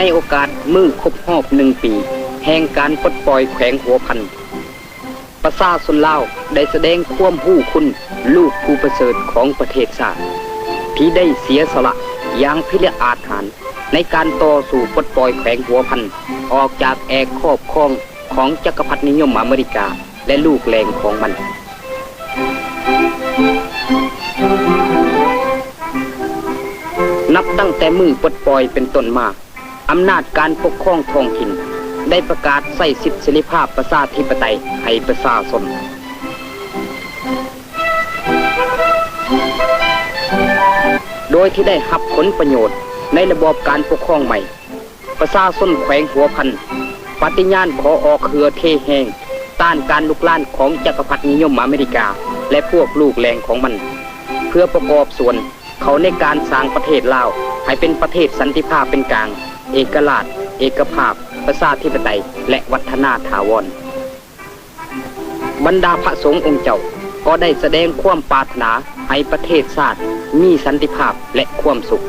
ໃນໂອກາດມື້ຄົບຮອບໜຶ່ງປີ ແຫ່ງການປົດປ່ອຍແຂວງຫົວພັນ, ປະຊາຊົນລາວໄດ້ສະແດງຄວາມຮູ້ຄຸນລູກຜູ້ປະເສີດຂອງປະເທດຊາດ ທີ່ໄດ້ເສຍສະຫຼະຢ່າງພິລະອາດຫານ ໃນການຕໍ່ສູ້ປົດປ່ອຍແຂວງຫົວພັນອອກຈາກແອກຄອບຄອງຂອງຈັກກະພັດນິຍົມອາເມລິກາ ແລະ ລູກແຫຼງຂອງມັນ. ນັບຕັ້ງແຕ່ມື້ປົດປ່ອຍເປັນຕົ້ນມາ, ອຳນາດການປົກຄອງທ້ອງຖິ່ນໄດ້ປະກາດໃຊ້ສິດເສລີພາບປະຊາທິປະໄຕໃຫ້ປະຊາຊົນ, ໂດຍທີ່ໄດ້ຮັບຜົນປະໂຫຍດໃນລະບອບການປົກຄອງໃໝ່. ປະຊາຊົນແຂວງຫົວພັນປະຕິຍານຂໍອອກເຫື່ອເທແຮງຕ້ານການລຸກລານຂອງຈັກກະພັດນິຍົມອາເມລິກາ ແລະ ພວກລູກແຫຼງຂອງມັນ, ເພື່ອປະກອບສ່ວນເຂົ້າໃນການສ້າງປະເທດລາວໃຫ້ເປັນປະເທດສັນຕິພາບເປັນກາງ, ເອກະລາດ, ເອກະພາບ, ປະຊາທິປະໄຕ ແລະ ວັດທະນາຖາວອນ. ບັນດາພະສົງອົງເຈົ້າກໍໄດ້ສະແດງຄວາມປາດຖະໜາໃຫ້ປະເທດຊາດມີສັນຕິພາບ ແລະ ຄວາມສຸກ.